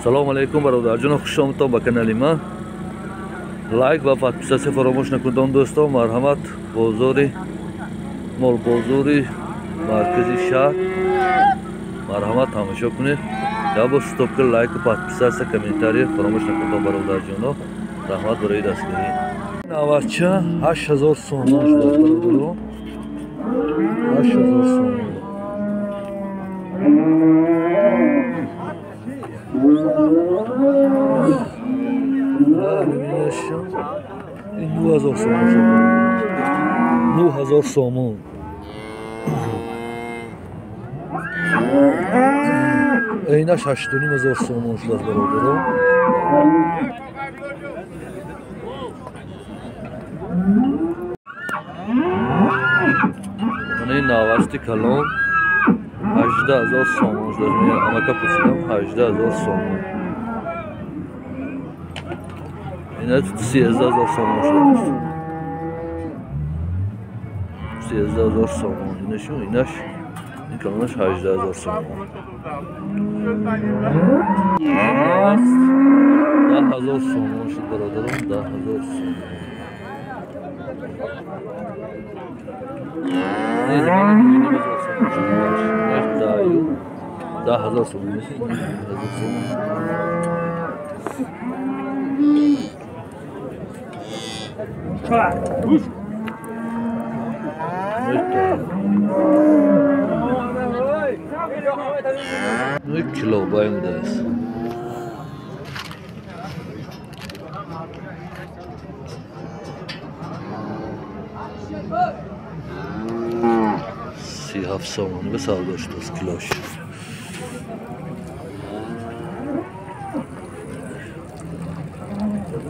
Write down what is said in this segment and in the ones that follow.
Салом алейкум бародарҷон, хуш омадтон ба канали ман. Лайк ва подписатсия фаромӯш накунед дӯстон. Марҳамат, бозори молбозори маркази шаҳр. Марҳамат, тамошо кунед. Ябо стопка лайк ва подписатсия, комментария фаромӯш накунед бародарҷоно. Раҳмат барои дастгирӣ. Навача 8000 сомон шуд бародарон. 8000 сомон. این 9000 سومون شد. 9000 سومون. اینش 8500 سومون شد برادران. این نوشتی کلان 18000 سومون شد. امکا پرسیدم 18000 سومون. اینا 13000 سومون شد. 13000 سومون. اینشون اینش این کلانش 18000 سومون. 10000 سومون شد برادران. 10000 سومون. نه 9500 سومون شد. 10000 سومون. 10000 سومون. کیلو بایم دست. 37 سومون به سال داشت کیلوش.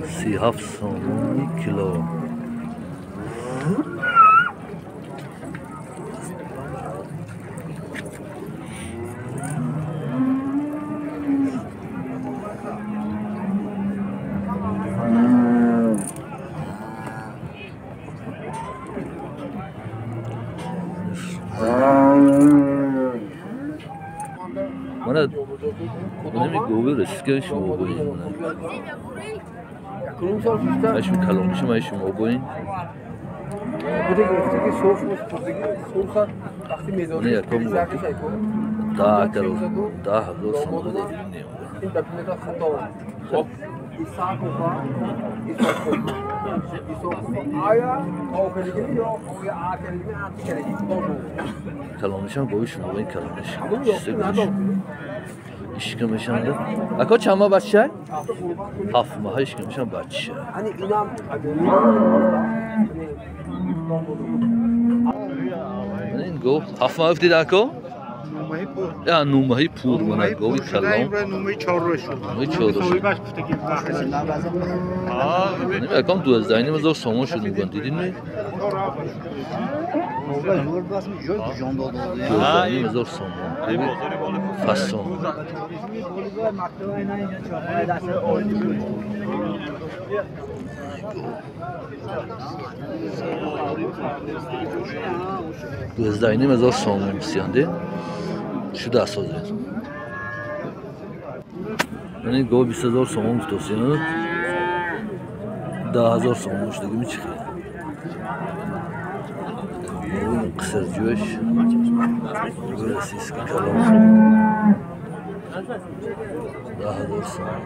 37 سومونی کیلو. من گوبی رسیدگی شما بگوییم. من کلانش من شما بگوییم. نه یکم 10000 سومون. کلانش هم گویی شما بگوییم. کلانش ишкамашанда. Ако чанд моҳ бача? 7 моҳ ишкамашан бача. Ин гов 7 моҳ афтид ако? Я 9 моҳи пур мана гови калон. 9 4 шуд. 9 4 шуд. Акам 12500 сомон шуд мегӯянд. Дидин ми? 12500 сомон. Фасон. 12500 сомон бисянде. Шуда асозе. Яъне гов 20000 сомон гуфтосиён. 10000 сомон шудагӣ мичихе. قصر جوش رسیسکی کلام 10000 سومون.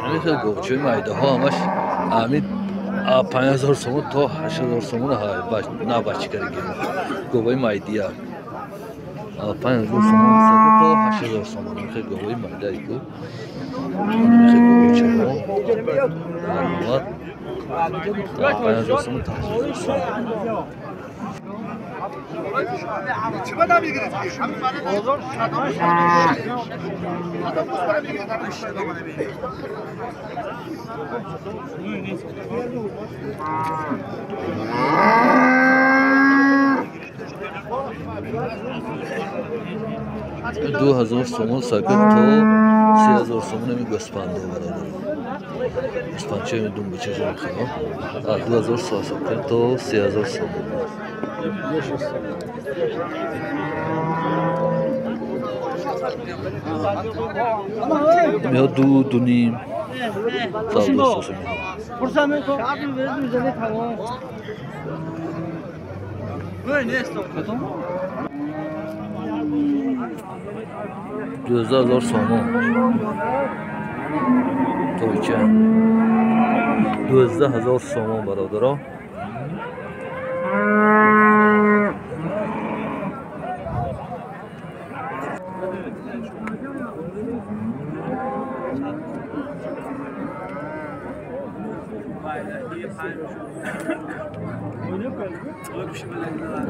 همین گوچه مایده ها همش همین 5000 سومون تا 8000 سومون ها نه بچه کرگی گوبای مایدی ها 5000 سومون تا 8000 سومون. خیلی گوبای مایده ای کو خیلی گوچه ها 5000 سومون تا 8000 سومون. 2000 сомон сакат то 3000 сомон ами гӯспандо бародар. Гӯспанчаи думбачаҷо мехарам аз 2000 то 3000 сомон. Меҳо ду дуним савдо. 12 000 сомон тойча, 12 000 сомон, бародаро.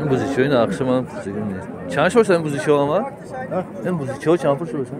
Ин бузичои нақши ман пурсидим нест. Чанд шошта ин бузичо омад? Ин бузичо чанд пул шошта?